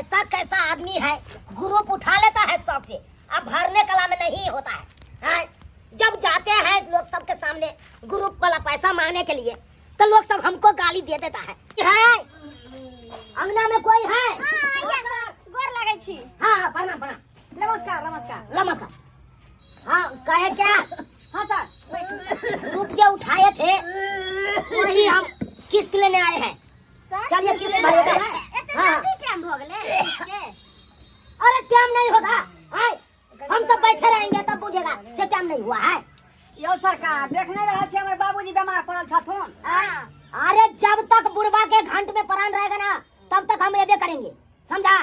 कैसा कैसा आदमी है, ग्रुप उठा लेता है शौक से, अब भरने कला में नहीं होता है, हैं? जब जाते हैं लोग सबके सामने ग्रुप वाला पैसा मांगने के लिए तो लोग सब हमको गाली दे देता है। है अंगना में कोई है? गोर लगै छी। हाँ हाँ, प्रणाम प्रणाम। नमस्कार नमस्कार। नमस्कार। हाँ, कहे क्या? हाँ सर। ग्रुप जो उठाए थे वही हम किस्त लेने आए हैं। सर, चलिए किस्त भरिएगा। एते हाँ। जल्दी टाइम भऽ गेलै के? अरे टाइम नहीं होगा, आए हम सब बैठे रहेंगे तब बुझेगा से टाइम नहीं हुआ है। यौ सरकार, देखने रहल छी हमर बाबूजी बीमार पड़ल छथुन, आँय? हाँ। अरे जब तक बुढ़वा के घंट में प्राण रहेगा ना तब तक हम एबे करेंगे, समझा?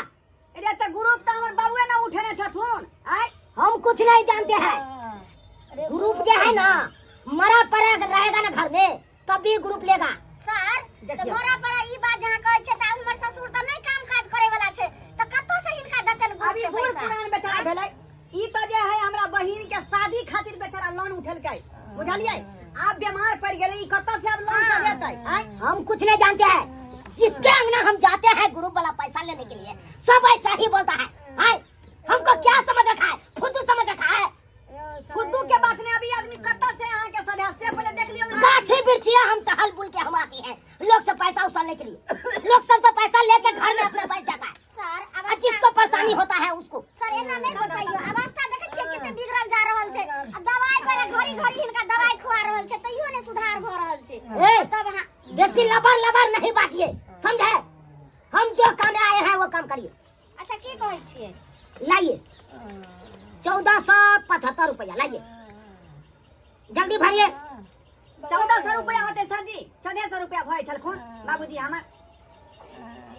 अरे तऽ ग्रुप तऽ हमर बाबुए ना उठेने छथुन, आँय? हम कुछ नहीं जानते हैं। ग्रुप जो है ना मरा पड़ा रहेगा ना घर में तब भी ग्रुप लेगा। सर, तऽ देखियौ। मोरा पर ई बात जहाँ कहै छै तऽ आब हमर ससुर तऽ नहि काम काज करे वाला छै, तऽ कतऽ से हिनका देतन ग्रुप अभी के बूढ़ पैसा? पुरान बेचारा भेलै ई तऽ जे है हमरा बहिन के शादी खातिर बेचारा लोन उठेलकै, बुझलियै? आब बीमार पड़ गेलै, ई कतऽ से आब लोन हाँ। सधेतै, आँय? हम कुछ नहीं जानते हैं। जिसके अंगना हम जाते हैं ग्रुप वाला पैसा लेने के लिए सब ऐसा ही बोलता है, आय? हमको क्या समझ रखा है? फुद्दू समझ रखा है? फुद्दू के बात नहीं, अभी आदमी कतऽ से अहाँ के सधे से पहले देख लियौ। गाछी बिरछिया हम टहल बुल के हम आती हैं लोग से पैसा उछालने के लिए। लोग सब तो पैसा लेके घर में अपने बैठ जाता है। सर, और अवस्था जिसको परेशानी होता है उसको। सर, एना नहि गोसाइयो। अवस्था देखै छियै कते बिगड़ल जा रहल छै। आ दवाई पर घड़ी घड़ी हिनका दवाई खुआ रहल छै तैयो नहि सुधार भऽ रहल छै। ए! तब अहाँ बेसी लबर लबर नहीं बाजिए, समझे? हम जो काम आए हैं वो काम करिए। अच्छा, की कहै छियै? लाइए 1475 रुपया, लाइए जल्दी भरिए। 1400 रुपया होते सर जी? 1400 रुपया भरे छलखुन बाबूजी हमर।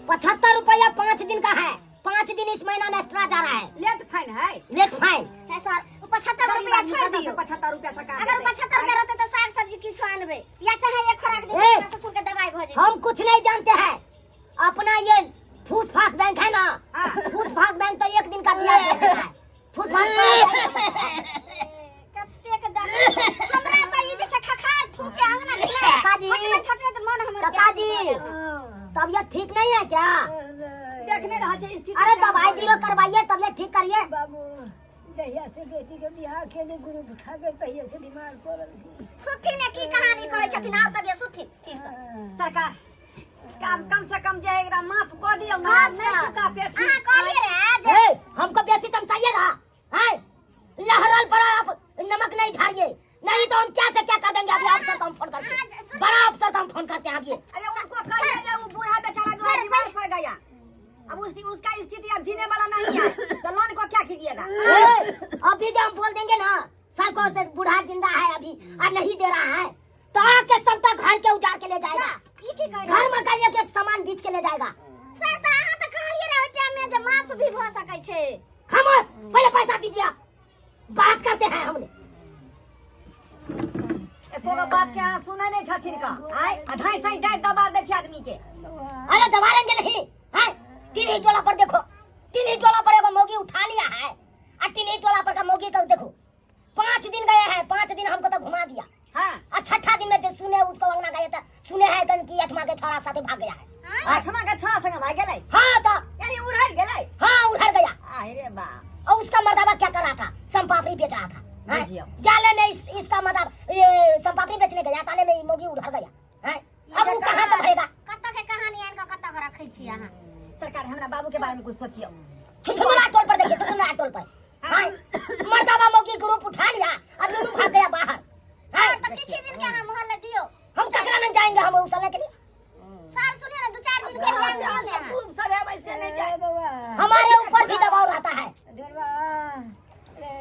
75 रुपया 5 दिन का है, 5 दिन इस महीना में एक्स्ट्रा जा रहा है। लेट फाइन है। लेट फाइन है सर, ओ 75 गरीब रुपया आदमी छोड़ि कतऽ से दियौ। 75 रुपया सरकार अगर देतै? 75 रुपया रहतै तऽ साग सब्जी किछु आनबै या चाहे एक खोराक ए! दै ससुर के दवाई भऽ जेतै। हम कुछ नहीं जानते हैं। अपना ये फूस फास बैंक है ना, हाँ। फूस फास बैंक तो एक दिन का ब्याज देता है। फूस फास कतेक दर्द हमरा तऽ ई जे छै खखार थूक के अंगना घिना काकाजी। थकबै थकबै तऽ मन हमर काकाजी, तबियत ठीक नहीं है क्या? देखने रहल छै स्थिति। अरे दवाई दिलो करवाइए, तबियत ठीक करिए। बाबू, जहिया से बेटी के बियाह केली ग्रुप उठा के तहिया से बीमार पड़ल छी। सुथी ने की कहानी कहै छथिन, आब तबियत सुथी ठीक से। सरकार, कम कम से कम जे एकरा माफ कऽ दियौ ना, हाँ, नहि सर। चुका पेथिन। अहाँ कहलियै रहे जे ए, हमको बेसी तमसाइएगा हैं? लहरल पड़ा आप नमक नहीं झाड़िए, नहीं तो हम क्या से क्या कर देंगे। अभी अफसर को हम फोन करते हाँ, हैं, सुनिए। बड़ा अफसर को हम फोन करते हैं अभी। अरे उनको कहिए जे वो बूढ़ा बेचारा जो है बीमार पड़ गया, अब उसी उसका स्थिति अब जीने वाला नहीं है, तो लोन को क्या कीजिएगा? ए, अभी जो हम बोल देंगे ना सर को से बूढ़ा जिंदा है अभी और नहीं दे रहा है, तो आके सबका घर के उजाड़ के ले जाएगा। ई की कहै घर में का एक एक सामान बीच के ले जाएगा। सर, तऽ अहाँ तऽ कहलियै रहे ओहि टाइम में जे माफ भी भऽ सकै छै। खामोश, पहले पैसा दीजिए आप, बात करते हैं हमने। एको गो बात के अहाँ सुनै नहि छथिन का आय आ धाइ साइ जाय दबा दै छै आदमी के। अरे दबाएंगे नहीं है। टिन्ही टोला पर देखो, टिन्ही टोला पर एगो मोगी उठा लिया है आ टिन्ही टोला पर का मोगी का देखो 5 दिन गया है, 5 दिन हमको तो घुमा दिया। हाँ। और छठा दिन में जो सुने उसको अंगना गए तो सुने है तन की आठवां के छोरा साथे भाग गया है। आठवां के छोरा संगे भाग गेलै? हाँ तो यानी उड़हर गेलै? हाँ, उड़हर गया। अरे बा। और उसका मर्दाबा क्या कर रहा था? संपापड़ी बेच रहा था, हैं? बुझियो। जाले में इसका मर्दाबा ये संपापड़ी बेचने गया, ताले में मोगी उड़हर गया, हैं? अब वो कहाँ से भरेगा? कतऽ के कहानी आनि कऽ कतऽ के रखै छी अहाँ? सरकार, हमरा बाबू के बारे में कुछ सोचियो। छुछुनरा टोल पर देखिए, छुछुनरा टोल पर, हाँ, मर्दाबा मोगी ग्रुप उठा लिया और दोनों भाग गया बाहर, हाँ? सर, तऽ किछु दिन के अहाँ मोहल्ला दियौ। हम ककरा नहीं जाएंगे हम उसलने के लिए। सर, सुनियो ने, 2-4 दिन के टाइम दियौ ने अहाँ। खूब सधेबै से नहीं जाए। बउआ। हमारे ऊपर भी दबाव रहता है। ढोरबा।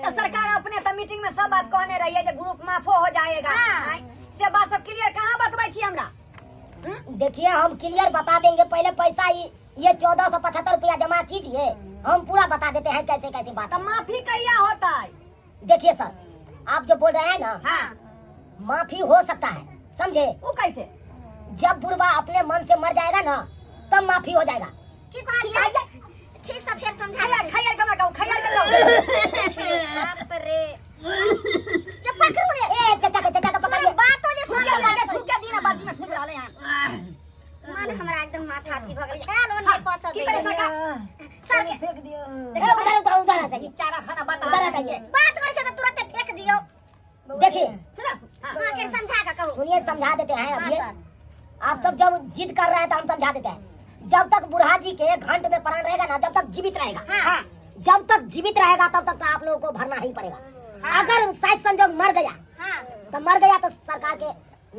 तो सरकार, अपने तो मीटिंग में सब बात कहने रहिए जे ग्रुप माफो हो जाएगा। हाँ। आँय, से बात सब क्लियर कहाँ बतबै छी हमरा? देखिए, हम क्लियर बता देंगे, पहले पैसा ये 1475 रुपया जमा कीजिए, हम पूरा बता देते हैं कैसे कैसे बात। तो माफी कहिया होता है? देखिए सर, आप जो बोल रहे हैं ना, हाँ, माफी हो सकता है, समझे? वो कैसे? जब बुढ़वा अपने मन से मर जाएगा ना तब माफी हो जाएगा। की कहलियै? ठीक से फेर समझा। खैया खैया कमा कहू, खैया के कहू। बाप रे, ये पकड़ू रे। ए चाचा के, चाचा के पकड़िए। बातो जे थूक सुन के थूक के दीना बाजी में थूक रहले हैं। मन हमरा एकदम माथा अथी भऽ गेल, खायल ओने पचऽ की दै। करे सरकार? सर के फेंक दियो ए, उधर उधर उधर आ जाइए चारा खाना बता उधर आ जाइए बात करै छै तऽ तुरंते फेंक दियौ देखिए सुना हाँ हाँ के समझा के कहू सुनिए समझा देते हैं हाँ, अब ये सर। आप सब जब जिद कर रहे हैं तो हम समझा देते हैं जब तक बूढ़ा जी के घंट में प्राण रहेगा ना जब तक जीवित रहेगा हाँ जब तक जीवित रहेगा तब तक तो आप लोगों को भरना ही पड़ेगा अगर शायद संजोग मर गया हाँ तो मर गया तो सरकार के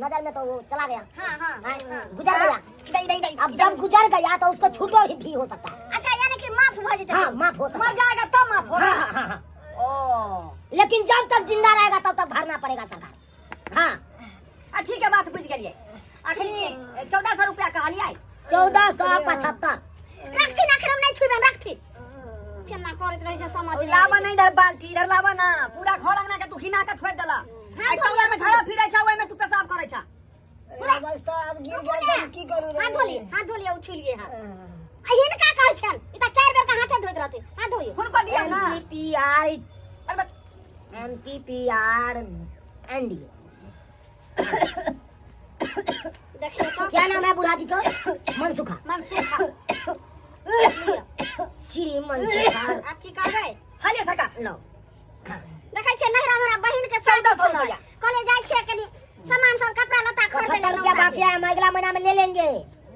नजर में तो वो चला गया हाँ हाँ हाँ, हाँ गुजर गया इधर इधर इधर अब जब गुजर गया तो उसको छूटो ही भी हो सकता है अच्छा यानी कि माफ भऽ जेतै हाँ माफ हो सकता मर है जाएगा तब माफ होगा हाँ हाँ हाँ ओ लेकिन जब तक जिंदा रहेगा तब तक भरना पड़ेगा सरकार हाँ आ ठीक है बात बुझ गेलिए अखनी 1400 रुपया कहलिए 1475 रखथिन अखन हम नहि छुबे रखथिन केना करैत रहै छै समझ नहि लावा आबै नहीं इधर बाल्टी इधर लावा ना पूरा घर अंगना के तू घिना के छोड़ देला हाँ, आ तौला में झड़ा फिरै छा ओइ में तू पेशाब करै छा अरे अवस्था अब गिर गया तो हम की करू रे हाथ धो लिए हाथ धो लिए उछलिए हाथ आ हिनका कहै छनि ई तऽ चारि बेर के हाथे धोइत रहथिन हाथ धोइयो हुनको दियौ ना एम पी पी I अरे बस, M P P R N D देखियौ तऽ क्या नाम है बूढ़ा जी का मनसुखा मनसुखा श्री मनसुखा आब की करबै हाले सका लो देखै छियै नहिरा हमरा बहिन के शादी 1400 छलै रुपया। कॉलेज जाइ छियै कनी सामान सब कपड़ा लत्ता खरीदै 75 रुपया बाकी है हम अगला महीना में ले लेंगे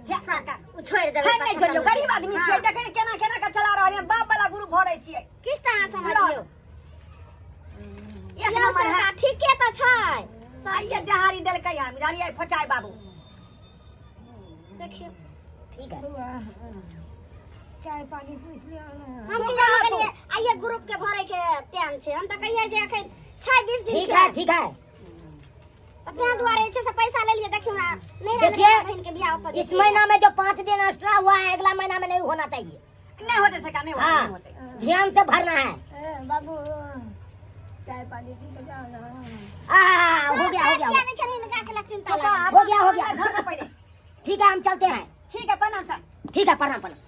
हे सरकार ओ छोड़ि देबै है नहीं छोड़ियौ गरीब आदमी छियै देखै केना केना के चला रहल है बाप वाला गुरु भरै छियै किस तरह समझियौ एक यौ नंबर है सरकार ठीके तऽ छै आइए देहारी देलकै हन बुझलियै फचाइ बाबू देखियौ ठीक है बौआ, चाय पानी पूछ लियो ना हम की जाने गेलियै आइए ग्रुप के भरे के टाइम छै हम तऽ कहियै जे एखन छै 20 दिन ठीक है ठीक है तें दुआरे जे छै से पैसा ले लिए देखियौ ना नहीं रहलै देखिए, बहिन के बियाह ओतऽ इस महीना में जो 5 दिन एक्स्ट्रा हुआ है अगला महीना में नहीं होना चाहिए नहीं होते सका नहीं होते नहीं हाँ होते ध्यान से भरना है ए, बाबू चाय पानी पी के जाओ ना आ, हो गया हो गया हो किया नहीं छथिन हिनका के लग चिंता चुप लागल आप हो गया, हो गया। घर में पहले गया। ठीक है हम चलते हैं ठीक है प्रणाम सर ठीक है प्रणाम प्रणाम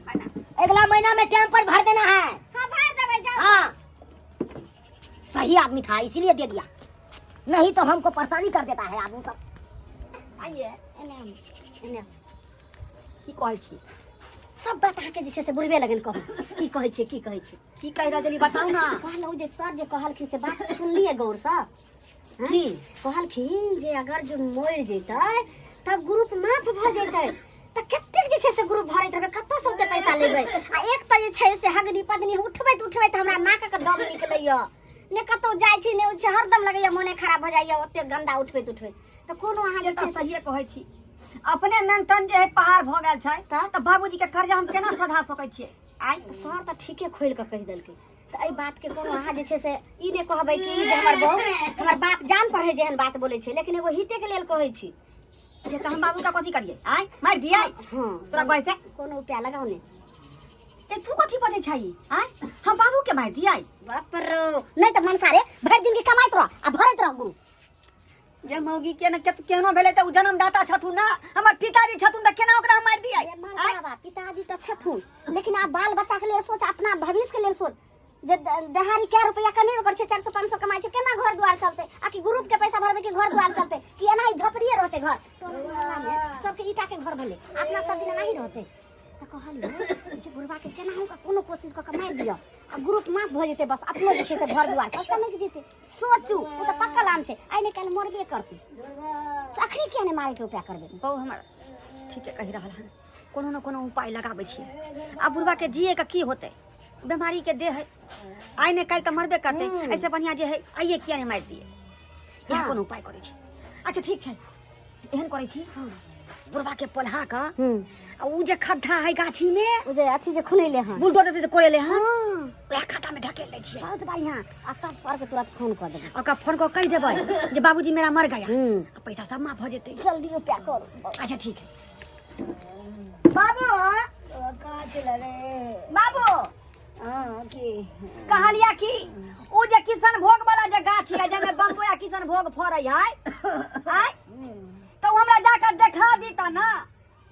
प्रणाम अगला महीना में टाइम पर भर देना है हाँ भर देबै जाओ हाँ सही आदमी था इसीलिए दे दिया नहीं तो हमको परेशानी कर देता है आदमी सब आइए एने आउ, एने आउ। की कहै छी सब बात अहाँके जे छै से बुढ़बे लगन कहू की कहै छियै की कहै छियै की कहि रहल छली बताउ ना कहलहुँ जे सर जे कहलखिन से बात सुनलियै गौरसँ हँ? की कहलखिन जे अगर जो मरि जेतै तब ग्रुप माफ भऽ जेतै तऽ कतेक जे छै से ग्रुप भरैत रहबै कतऽसँ ओते पैसा लेबै आ एक तऽ जे छै से हगनी पदनी उठबैत उठबैत हमरा नाकक दम निकलैया ने कतौ जाइ छी ने ओ छै हरदम लगैया मोने खराब भऽ जाइया ओते गंदा उठबैत उठबैत तऽ कोनो अहाँ से जे तऽ छै से सहिए कहै छी अपने मेंटन जे है पहाड़ भऽ गेल छै तऽ? तऽ बाबूजी के कर्जा हम केना सधा सकै छियै आइ सर तऽ ठीके खोलि कऽ कहि देलकै तऽ एहि बातके कोनो अहाँ जे छै से ई नहि कहबै कि जे हमर बहू हमर बाप जान पर है जेहन बात बोलै छै लेकिन एगो हितेके लेल कहै छी जे तऽ हम बाबू का कथी करियै आइ मारि दियै हँ तोरा कहै से कोनो उपाय लगाउ ने ए तू कथी बजै छै आइ हम बाबू के मारि दियै बाप रो नहि तऽ मनसा रे भरि दिन के कमाइत रह आ भरैत रह गुरु जे मौगी के ने केहनो भेलै तऽ ओ जन्मदाता छथुन ना हमर पिताजी छथुन तऽ केना ओकरा हम मारि दियै अरे मार बाबा पिताजी तऽ छथुन लेकिन आब बाल बच्चा के लेल सोच अपना भविष्य के लेल सोच जे देहारी कै रुपया कमेबे करै छै 400 500 कमाइ छै केना घर द्वार चलतै आ कि ग्रुप के पैसा भरबै कि घर द्वार चलतै कि एनाही झोपड़िए रहतै घर टोला मोहल्ला में सबके ईटा के घर भेलै अपना सब दिन एनाही रहतै तऽ कहलियै जे बुढ़बा के केनाहु कऽ कोनो कोशिश कऽ कऽ मारि दिअ आ ग्रुप माफ भऽ जेतै बस अपनो जे छै से घर दुआर सब चमकि जेतै सोचू ओ तऽ पक्कल आम छै आइ ने काल्हि मरबे करतै से अखनी किया नहि मारैके उपाय करबै बहु हमर ठीके कहि रहल हन कोनो ने कोनो उपाय लगाबै छियै आ बुढ़बा के जिए के की होतै बीमारी के देह है आइ ने काल्हि तऽ मरबे करतै एहिसँ बढ़िआँ जे है आइए किया नहि मारि दियै इएह कोनो उपाय करै छी अच्छा ठीक छै एहन करै छी बुढ़बा के पोल्हा कऽ आ उ जे खद्धा है गाछी में ओ जे अथी जे खुनेले हन बुलडोजर से जे कोड़ेले हन हाँ वएह खद्धा में ढकेल दै छियै बहुत बढ़िया आ तब सर के तुरंत फोन कर देबै ओकरा फोन कऽ कहि देबै जे बाबूजी मेरा मर गया हम्म। आ पैसा सब माफ हो जेतै जल्दी उपाय करू अच्छा ठीक है बाबू कहाँ चला रे बाबू हाँ की कहलिया कि उ जे किशन भोग वाला जे गाछ है जाहिमे बम्बई आ किशन भोग फड़ै है आय तऽ उ हमरा जाकर देखा दीता ना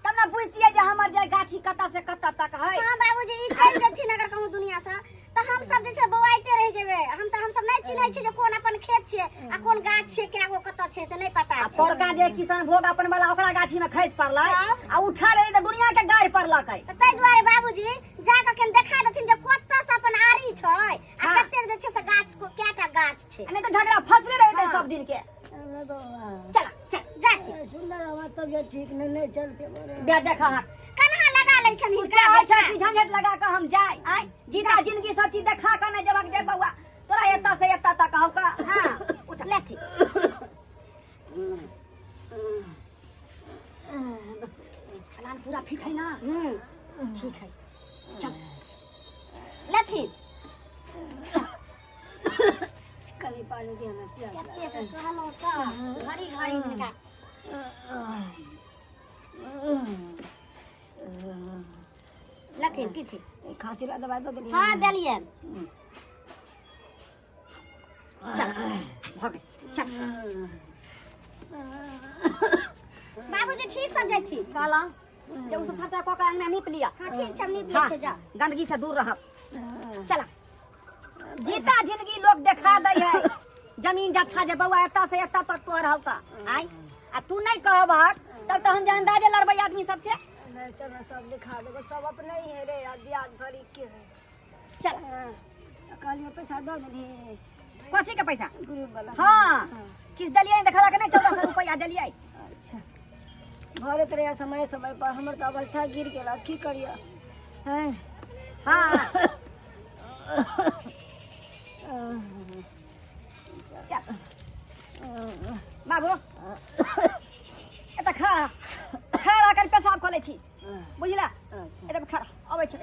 तब ना बुझतियै जे हमर जे गाछी कतऽ से कतऽ तक है हाँ बाबूजी ई चलि जेथिन अगर कहूँ दुनिया से तऽ हम सब जे छै बौआइते रहि जेबै हम तऽ हम सब नहि चिन्है छियै जे कोन अपन खेत छियै आ कोन गाछ छियै कए गो कतऽ छै से नहि पता आ छै पोरका जे किशन भोग अपन वाला ओकरा गाछी में खसि पड़लै तब? आ उठा लेलै तऽ दुनिया के गारि पड़लकै तऽ ताहि दुआरे बाबूजी जा कऽ केना ठीक नहीं नहीं चल पेबो रे। बे देख हाथ कन्हा लगा लै छन तू हिनका चाहै बेटा। छ कि झंझट लगा कऽ हम जाय आय जीता जिंदगी सब चीज देखा कऽ नहि जेबाक जे बौआ तोरा एतऽ से एतऽ तक हौ का हाँ उठ लेथि फलान पूरा फिट है ना ठीक है चल लेथि कनी पानी दे हमरा प्यास कते के कहलहुँ तऽ घड़ी घड़ी हिनका लेथिन किछु लागल। खांसी ला दवाई दऽ देलियै हाँ देलियनि भऽ गेल चल बाबूजी ठीक से जैथिन कहलहुँ जे ओ सब सबटा कऽ कऽ अङ्गना नीप लिअ हाँ ठीक छै हम नीप लै हाँ छियै जाउ गंदगी से दूर रहब चला जीता जिंदगी लोग देखा दै है जमीन जत्था जे बौआ एतऽ से एतऽ तक तोहर हौ का आय आ तू नहीं कहबहक तब तो हम जे अंदाजे लड़बै आदमी सबसे नहीं चलो सब दिखा देबो सब अपने ही है रे आ ब्याज भरी के है चल हाँ, कहलियै पैसा दऽ देलही कथी के पैसा ग्रुप वाला हाँ किछु देलियै देखलक नहि 1400 रुपैआ देलियै अच्छा भरैत रहै समय समय पर हमर तऽ अवस्था गिर गेल आब की करियै हैं हाँ चल बाबू एतऽ खड़ा खड़ा कर पेशाब कऽ लै छी बुझला अच्छा एतऽ खड़ा अबै छी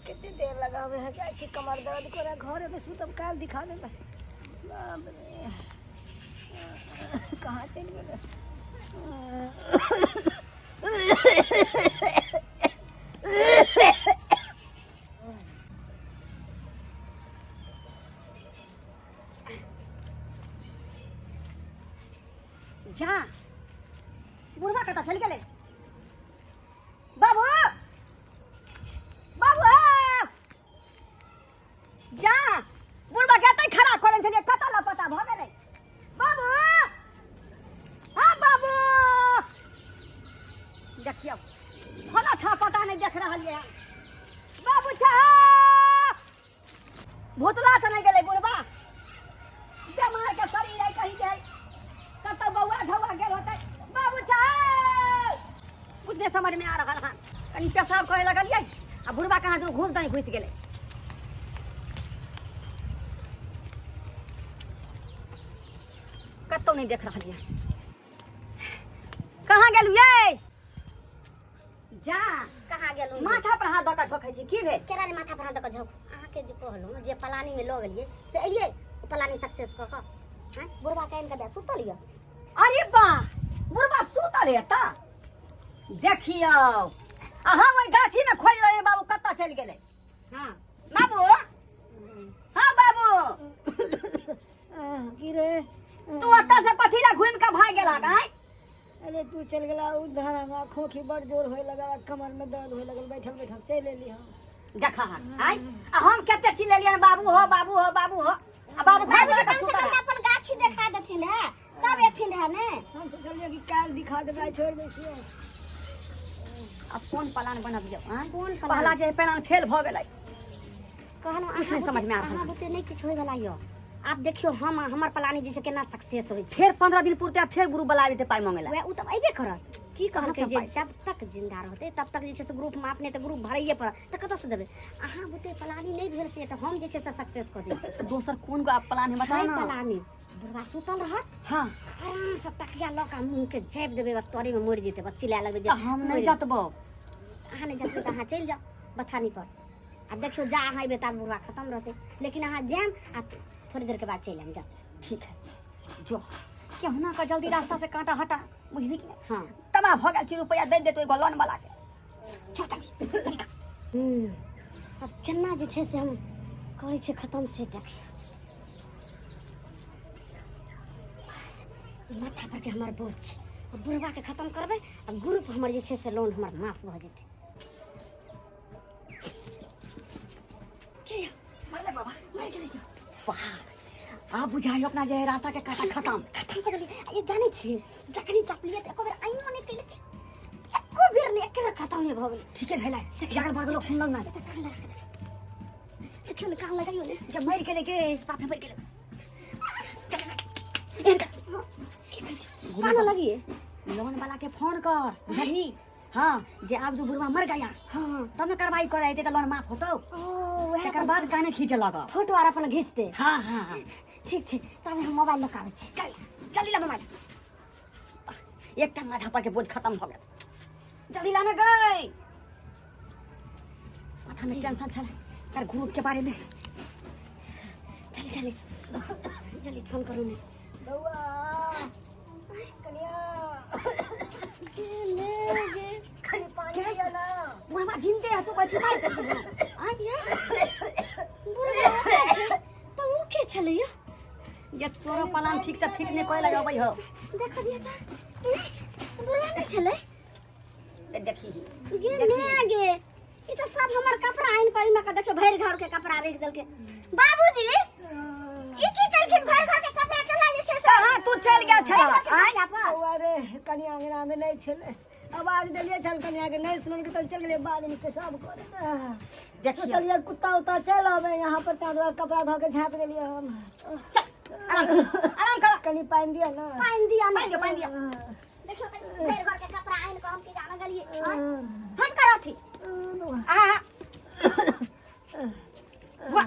कते देर लगावे है जाइ छी कमर दर्द करे घरे में सुतब काल्हि दिखा देबै बाप रे कहाँ चलि गेलै जा बुढ़वा कतऽ चलि गेलै बाबू बाबू हे! जा बुढ़वा के एतै खड़ा करै छलियै कतऽ लापता भऽ गेलै बाबू हाँ बाबू देखियौ खोला छा पता नहीं देख रहल ये बाबू छा भूतला से नहीं गेलै बुढ़बा बेमार के शरीर है कहीं के कतौ बौआ धौआ गेल होतै बाबू साहब कुछ नहीं समझ में आ रहल हन कनी पेशाब करे लगलियै आ बुढ़बा कहाँ दूर घुस दही घुसि गेलै कतौ नहीं देख रहल ये कहाँ गेलियै जा कहाँ गेलहुँ माथा पर हाथ दऽ कऽ झोकै छी की भेल केरा ने माथा पर हाथ दऽ कऽ झोंक अहाँके जे कहलहुँ जे पलानीमे लऽ गेलियै से एलियै ओ पलानी सक्सेस कऽ कऽ आँय बुढ़बा के आनि कऽ दए सुतल यऽ अरे बा बुढ़बा सुतल है तऽ देखियौ आ हम ओहि गाछी में खोजि रहे बाबू कतऽ चलि गेलै हाँ बाबू हाँ बाबू की रे तू ओतऽ से कथी ला घुमि कऽ भागि गेलहक आँय अरे तू चल गेला उधर हमरा खोखी बड़ जोर होए लगल कमर में दर्द होए लगल बैठल बैठल चलि एली हम देखा हन आँय आ हम कते चिल्लेलियन बाबू हो बाबू हो बाबू हो आ बाबू घर में कम से सुतल कम है। अपन गाछी देखा देथिन है तब एथिन रहे ने हम सोचलियै कि काल्हि दिखा देबै आइ छोड़ि दै छियै अब कोन प्लान बनबियौ आँय कोन प्लान? पहला जे प्लान फेल भऽ गेलै कहलहुँ कुछ नहीं समझ में आ रहल अहाँ बुते नहि किछु होय वाला यऽ आब देखियौ हम हमर प्लानिंग जे छै केना सक्सेस होइ छै फेर 15 दिन पुरते आ फेर ग्रुप वाला आबि जेतै पाइ मांगे ला वएह ओ तऽ अयबे करत की कहलकै कहाँ से जे पाइ? जब तक जिंदा रहतै तब तक जे छै से ग्रुप माफ नहि तऽ ग्रुप भरैए पड़त तऽ कतऽसँ देबै अहाँ बुते प्लानिंग नहि भेल से तऽ हम जे छै से सक्सेस कऽ दै छी दोसर कोन गो आब प्लान है बताओ छै ना प्लानिंग बुढ़वा सुतल रहत हाँ आराम से तकिया लऽ कऽ मुँह के जापि देबै बस तोरे में मरि जेतै बस चिल्लाए लगबै जे तऽ हम नहि मरि जतबो अहाँ नहि जतबै तऽ अहाँ चलि जाउ बथानी पर आ देखियौ जा अहाँ अयबै तब बुढ़वा खतम रहतै लेकिन अहाँ जायब आ थोड़ी देरके बाद चलि आयब जाउ ठीक है जो केहुना का जल्दी रास्ता से कांटा हटा बुझली कि नहीं हाँ तबाह भऽ गेल छी रुपया दे देतो एगो लोन वाला के जो जल्दी निकल। आब केना जे छै से हम करै छियै खतम से देखियौ बस ई माथा पर के हमर बोझ छै आ बुढ़वाके खतम करबै आ ग्रुप हमर जे छै से लोन हमर माफ भऽ जेतै मरले बाबा मर गेलै यौ। वाह आब बुझाइयो अपना जे रास्ता के कांटा खत्म खतम कऽ देलियै आ ई जानै छियै जखनी चपलियै तऽ एको बेर आइयो नहि केलकै एको एको बेर नहि, एके बेर खतम नहि भऽ गेलै। ठीके भेलै, अगल बगल लोक सुनलक नहि। कान लगा के देखियौ ने, कान लगाइयो ने। जब मरि गेलै के साफे मरि गेलै। एहन कर। की कहै छी, कानो लगिए? लोन वाला के फोन कर, बुझलही? हाँ, जे आब जो बुढ़वा मर गया तब ने कार्रवाई करे अयतै तऽ लोन माफ होतौ। ओ वएह। तकर बाद काने खींचे लगऽ। फोटो आर अपन घिचते। हाँ हाँ हाँ। ठीक छै, तब हम मोबाइल लऽ कऽ आबै छी। चल, जल्दी ला मोबाइल। एकटा माथा पर के बोझ खत्म भऽ गेल। जल्दी लाना गई, माथा में टेंशन छल तर ग्रुप के बारे में। चली चली, जल्दी फोन करू ने। बौआ, कनिया, कनि पानी दिया ना। बुढ़वा जिंदे है, तू कहै छी मारि देलकै। आँय? बुढ़वा ओतऽ छै, तऽ ओ के छलै यौ? ये तोरो प्लान ठीक से फिट नहीं करे लगे अबै हो। देख दिया तऽ बुढ़वा नहि छलै। ए, देखी ही। गे मै गे, ई तऽ सब हमर कपड़ा आनि कऽ एहिमे कऽ देखियौ, भरि घर के कपड़ा रखि देलकै। बाबूजी, ई की केलखिन? भरि घर के कपड़ा केना जे छै से कहाँ तू चलि गेल छलह? आँय? बौआ रे, कनिया अंगना में नहीं छलै, आवाज देलियै छल कनिया के, नहीं सुनलकै तऽ चलि गेलियै बाड़ी में पेशाब करे। देखियौ। सोचलियै कुत्ता उत्ता चलि आबै यहाँ पर, ताहि दुआरे कपड़ा धऽ के झाँपि देलियै हम। चल, आराम कर, आराम कर। कनि पानि दिअ ने। पानि दिअ ने। पानि दिअ, पानि दिअ। देखियौ तऽ भरि घर के कपड़ा आनि कऽ हम की जाने गेलियै। हट कर अथी। आहा, वाह।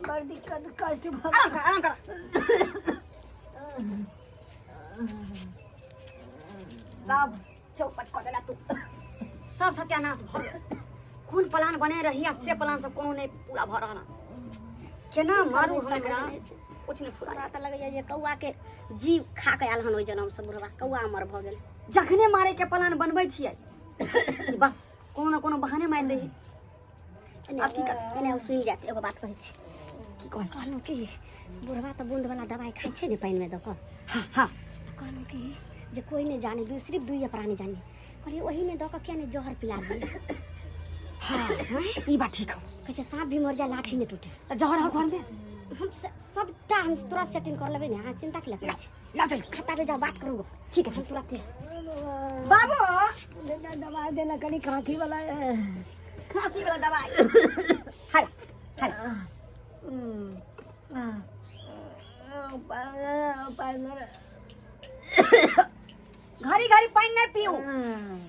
बड़ दिक्कत कष्ट भऽ आराम कर, आराम कर। सब चौपट कऽ देला तू, सब सत्यानाश भऽ गेल। कोन प्लान बने रही आ से प्लान सब कोनो नहि पूरा भऽ रहल हन। केना मारू हम एकरा, कुछ नहि फुरा। हमरा तऽ लगैया जे कौआ के जीव खा कऽ आयल हन ओहि जनम से बुढ़वा, कौआ अमर भऽ गेल। जखने मारे के प्लान बनबै छियै कि बस कोनो ने कोनो बहाने मारि दै। एने आब की करबै? एने ओ सुनि जायत, एगो बात कहै छी। की कहै छी? कहलहुँ कि बुढ़वा तऽ बूंद वाला दवाइ खाइ छै ने पानिमे दऽ कऽ। हाँ हाँ। तऽ कहलहुँ कि जे कोइ नहि जाने, दू सिर्फ दुइए प्राणी जाने। कहलियै ओहीमे दऽ कऽ किया नहि जहर पिला दियै? हाँ, ई बात ठीक हो। कहै छै साँप भी मर जाए लाठी नहि टूटे। तऽ जहर हो घरमे? हम सबटा हम तुरंत सेटिंग कर लेबै ने, अहाँ चिंता के करै छी? ला जल्दी। खाता पे जाओ, बात करू। ठीक है। हम तुरंत। बाबू। बेटा, दवाइ देना कनि खाँसी वाला। खांसी वाला दवाई हल हल। पानि। घड़ी घड़ी पानि नहीं पीऊ,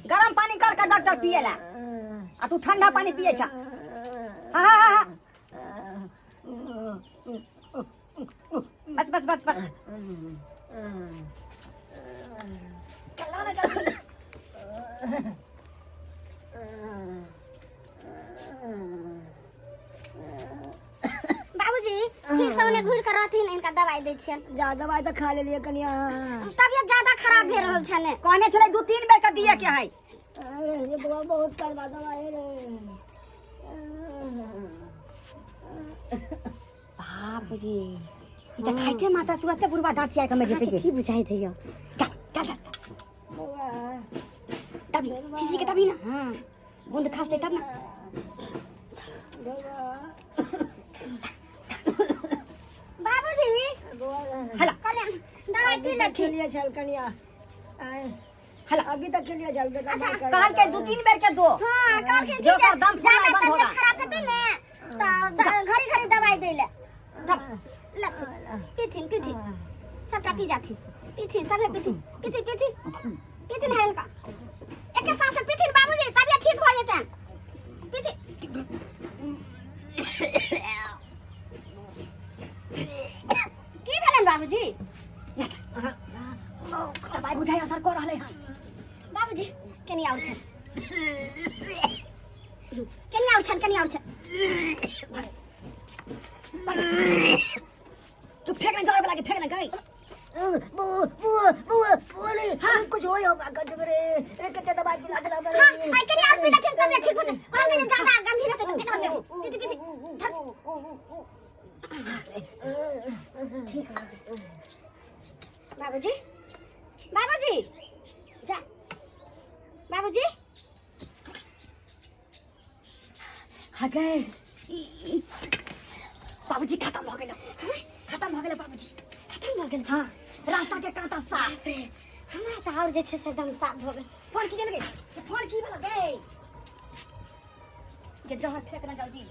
गरम पानी कर के डॉक्टर पिएला आ तू ठंडा पानी पिए छा। हाँ हाँ हाँ हाँ, बस बस बस बस, चला ना जल्दी। बाबूजी, ठीक से ओने घुरि कऽ रहथिन, इनका दवाइ दै छियनि। जा, दवाइ तऽ खा लेलियै कनिया। तबियत ज्यादा खराब भए रहल छनि। कहने छलै 2-3 बेर के दिए के है। अरे ये बौआ, बहुत करबा दवाइ रे। बाप रे, ई तऽ खाइते माता तुरते बुढ़वा दाँत खिया के मरि जेतै। अहाँके की बुझाइत है यौ? चल चल चल। बौआ। तभी सीसी के तभी ना। हाँ, बूंद खासते तब ना। बौआ। बाबूजी। बौआ। हला। कल्याण दवाइ पी अभी तक लेथिन। खेलिए छल कनिया। आँय, हला। अभी तक खेलिए छल बेटा। अच्छा, बड़ कहल के 2-3 बेर के दो। हाँ, कहलखिन कि जो जे ओकर दम फुलनाइ ज्यादा बंद हो तबियत गया। खराब हेतै ने तऽ घड़ी घड़ी दवाइ दै लए। तब लथिन, पीथिन पीथिन, सबटा पी जाथिन। पीथिन, सबे पीथिन, पीथिन पीथिन पीथिन। हल्का एके सांस से पीथिन बाबूजी, तबियत ठीक भऽ जेतनि। पीथिन। की भेलनि बाबूजी? दवाई बुझाइ असर कऽ रहलै हन। बाबूजी, कनी आओर छनि, कनी आओर छनि, कनी आओर छनि। तू फेंक ना, जहर वाला के फेंक ना गई। बुआ बुआ बुआ बुआ रे, हाँ कुछ हो हो कट रे रे, कितने दवाई पिला देला रे। हाँ, आई कनी आओर पी लेथिन, तबियत ठीक हो जेतै। कहलकै जे ज्यादा गंभीर हेतै तऽ फेंक देबै। पीथिन पीथिन, धर। ठीक भऽ गेल। बाबूजी, बाबूजी, जा बाबूजी। हाँ गए, बाबूजी खत्म हो गेलो, खत्म हो गेलो बाबूजी। खत्म भऽ गेल? हाँ, रास्ता के कांटा साफ। हमरा तऽ आओर जे छै से एकदम साफ भऽ गेल। फोन की गेल? फोन की भेल गे? के जहर फेंक ना जल्दी।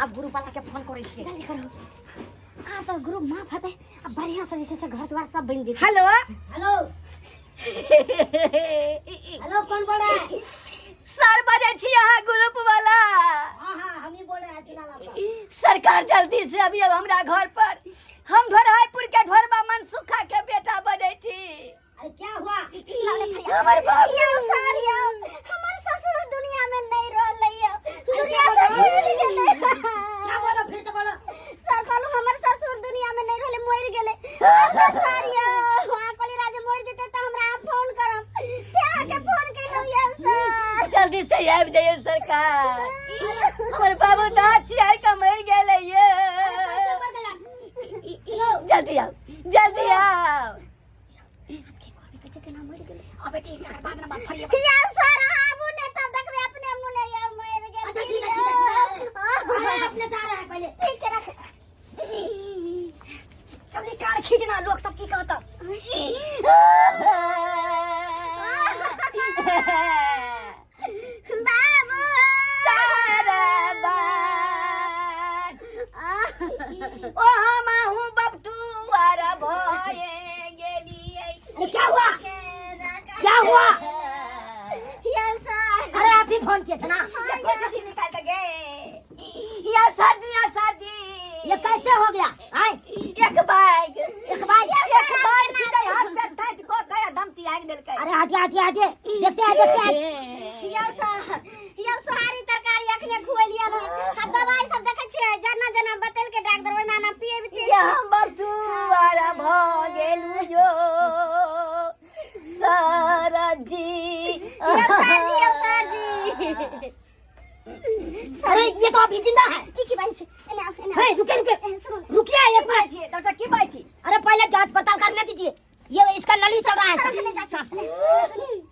आब ग्रुप वाला के फोन करै छियै। जल्दी करू। आब तऽ ग्रुप माफ हेतै आ बढ़िआँ से जे छै से घर द्वार सब बनि जेतै। हेलो। हेलो हेलो, कौन बोल रहा है? सर, बजै छी अहाँ ग्रुप वाला? हाँ हाँ, हम ही बोल रहे हैं, चुनाला सर। सरकार, जल्दी से अभी अब हमरा घर पर। हम ढोरहाईपुर के ढोरबा मनसुखा के बेटा बजै छी। अरे, क्या हुआ? हमर बाबू। यौ सर, यौ, हमर ससुर दुनिया में नहीं रहलै यौ, दुनिया से चलि गेलै। क्या बोलो? फिर से बोलो। सर, कहलू हमर ससुर दुनिया में नहीं रहलै, मरि गेलै। हमर सर यौ, अहाँ कहली राजे मरि जेतै तऽ हमरा अहाँ फोन करब, ते अहाँके फोन केलहुँ यौ सर। जल्दी से आबि जाइए सरकार, हमर बाबू दाँत चियार के मरि गेलै ये। कैसे मर गया? जल्दी आओ, जल्दी आओ। की कहबै, कहै छै केना मरि गेलै? अब बेटी, एकर बाद ना बात फरिया। यौ सर, अहाँ आबू ने तब देखबै अपने मुने यौ, मरि गेल। अच्छा, ठीक है, ठीक है, ठीक है। अरे, अपने से आ रहा है पहले। ठीक छै, रख। जल्दी कार खींचना, लोग सब की कहता। बाबू। सारा बात ओ हम आहू बबटुआर भये गेलियै। अरे, क्या हुआ? क्या हुआ? यौ सर। अरे, आप ही फोन किए थे ना? देखो, जल्दी निकाल के गे या शादी या शादी। ये कैसे हो गया? आए। एक बैग। एक बार। एक बैग सीधे हाथ पे टाइट को के दम त्याग देलकै। अरे, हटिए हटिए हटिए, देखते हैं, देखते हैं। यौ सर, यौ, सोहारी तरकारी अखने खुएलियै हन आ दवाई सब देखै छियै, जेना जेना बतेलकै डॉक्टर ओहिना ओना पिएबिते। ये हम बटुआर भ गेलु यो सारा जी। यौ सर जी, यौ सर जी। अरे, ये तो अभी जिंदा है। ई की बात छै? एने आउ, एने आउ। हे, रुके रुके। ए, सुनू ने। रुकिए एक मिनट। छी डॉक्टर, की बात छी? अरे, पहले जांच पड़ताल करने दीजिए। ये इसका नली चल रहा है। सर, अखने जा छी।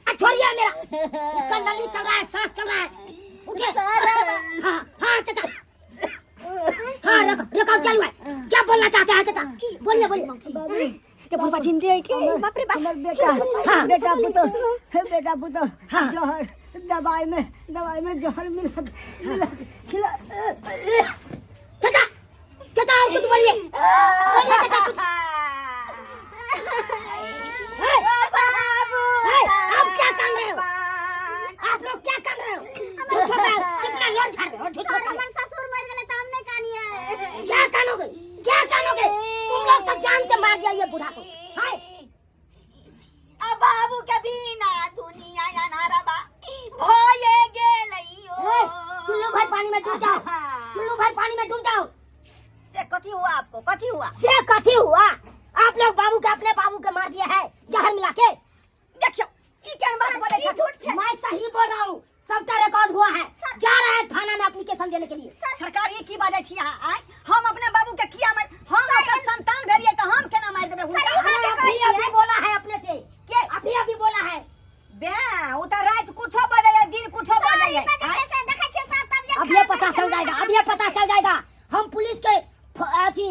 आ, छोड़िए मेरा। इसका नली चल रहा है, सांस चल रहा है। उठिए। हाँ हाँ चाचा, हाँ, रिकॉर्ड चालू है। क्या बोलना चाहते हैं चाचा? बोलिए बोलिए। बाबू। के बुढ़बा जिंदे है के? बाप रे बाप। हमर बेटा। हाँ। बेटा पुतो, बेटा पुतो। हाँ। जहर दवाई में, दवाई में जहर मिला मिला खिला। चाचा, चाचा, और कुछ बोलिए, बोलिए चाचा कुछ। हे, हे, आप क्या कर रहे हो? आप लोग क्या कर रहे हो? झूठ बोल रहे हो। कितना लोन झाड़ रहे हो झूठ सर, बोल रहे हो। हमर ससुर मरि गेलै तऽ हम नहि कानियै? क्या कानोगे? क्या कानोगे? तुम लोग तो जान से मार दिया ये बूढ़ा को। हाय। अब बाबू के बिना दुनिया अन्हारा बा भये गेलैयो। ए, चुल्लू भाई पानी में डूब जाओ, चुल्लू भाई पानी में डूब जाओ। से कथी हुआ आपको? कथी हुआ? से कथी हुआ? आप लोग बाबू के, अपने बाबू के मार दिया है जहर मिला के। देखियो, ई केहन बात बोले छथि? झूठ छै। मैं सही बोल रहा हूँ, सबका रिकॉर्ड हुआ है। जा रहा है थाना में एप्लीकेशन देने के लिए। सरकार, ई की बाजै छी अहाँ आय? हम अपने बाबू के किया मार? हम ओकर संतान भेलियै तऽ हम केना मारि देबै हुनका? अरे, अभी अभी बोला है अपने से। के? अभी अभी बोला है। बे, उ तऽ राति कुछो बजै है, दिन कुछो बजै है। सर, ई बात जे छै से देखै छियै सर, तबियत अब ये खराब पता छै। चल जाएगा, अब ये पता चल जाएगा। हम पुलिस के अथी,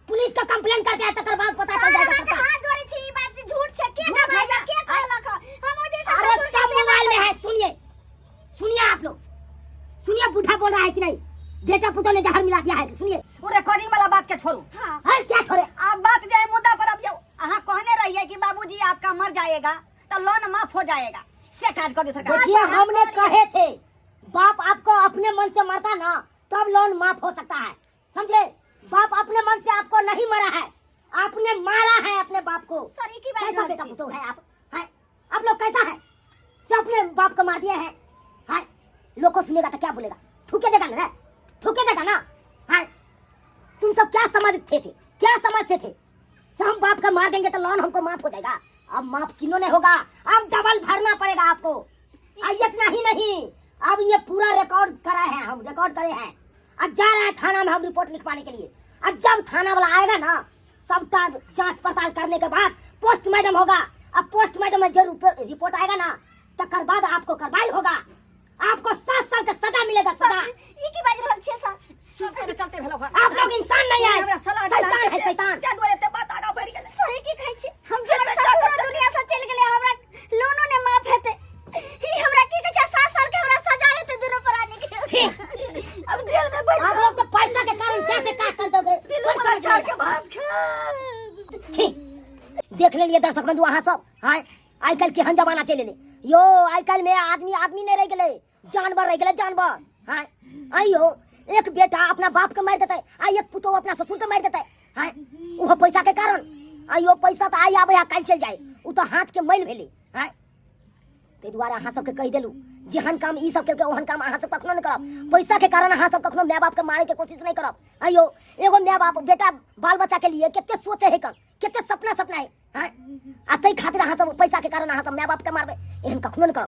पुलिस का कंप्लेन करते हैं, तकर बाद पता चल सर, जाएगा अहाँके सबका। हाथ जोड़ै छी, ई बात झूठ छै। के झूठ दवाई है ना? के कहलक? हम ओहि दिन से अरे, ससुर के सब सेवा मोबाइल में है। सुनिए सुनिए, आप लोग सुनिए, बूढ़ा बोल रहा है कि नहीं बेटा पुतोह ने जहर मिला दिया है, सुनिए। उ रिकॉर्डिंग वाला बात के छोड़ू। हाँ। अरे, क्या छोड़े? अब बात जाए मुद्दा पर। अब जाओ, अहाँ कहने रहिए कि बाबूजी आपका मर जाएगा तो लोन माफ हो जाएगा, से काज कर दो सरकार। देखिए, हमने कहे थे बाप आपको अपने मन से मरता ना तब लोन माफ हो सकता है, समझे? बाप अपने मन से आपको नहीं मरा है, आपने मारा है अपने बाप को। सर, ई की बात कैसा रहल बेटा छी? पुतोह है आप? है आप लोग, कैसा है से अपने बाप को मार दिए हैं? है लोग को सुनेगा तो क्या बोलेगा? थूके देगा ना रे, थूके देगा ना। है तुम सब क्या समझते थे? क्या समझते थे से हम बाप का मार देंगे तो लोन हमको माफ हो जाएगा? अब माफ किनो नहीं होगा, अब डबल भरना पड़ेगा आपको। आ इतना ही नहीं, अब ये पूरा रिकॉर्ड करा है, हम रिकॉर्ड करे हैं। अब जा रहा है थाना में हम रिपोर्ट लिखवाने के लिए। अब जब थाना वाला आएगा ना, सबका जांच पड़ताल करने के बाद पोस्टमार्टम होगा। अब पोस्टमार्टम में जो रिपोर्ट आएगा ना, तकर बाद आपको कार्रवाई होगा। आपको 7 साल का सजा मिलेगा, सजा। ई की बाजि रहल छियै सर? सब चलते भेलो। आप लोग इंसान नहीं है, हमरा सलाह शैतान है, शैतान। क्या दुआरे ते बात आगा। देख लेलियै दर्शक बंधु अहाँ सब। आँय, आइ काल्हि केहन जमाना चलि एलै यौ। आइ काल्हिमे आदमी आदमी नहि रहि गेलै, जानवर रहि गेलै, जानवर। आँय आइयो एक बेटा अपना बाप के मारि देतै आ एक पुतोहु अपना ससुर के मारि देतै। आँय, ओहो पैसा के कारण। आइयो पैसा तऽ आइ आबै आ काल्हि चलि जाइ, ओ तऽ हाथ के मैल भेलै। आँय, ताहि दुआरे अहाँ सबके कहि देलहुँ, जेहन काम ई सब केलकै ओहन काम अहाँ सब कखनो नहि करब। पैसा के कारण अहाँ सब कखनो माय बाप के मारे के कोशिश नहि करब। आइयो एगो माय बाप बेटा बाल बच्चा के लिए कते सोचे है, कन कते सपना सपना है। आँय, आ ताहि खातिर अहाँ सब पैसा के कारण अहाँ सब माय बाप के मारबै, एहन कखनो नहि करब।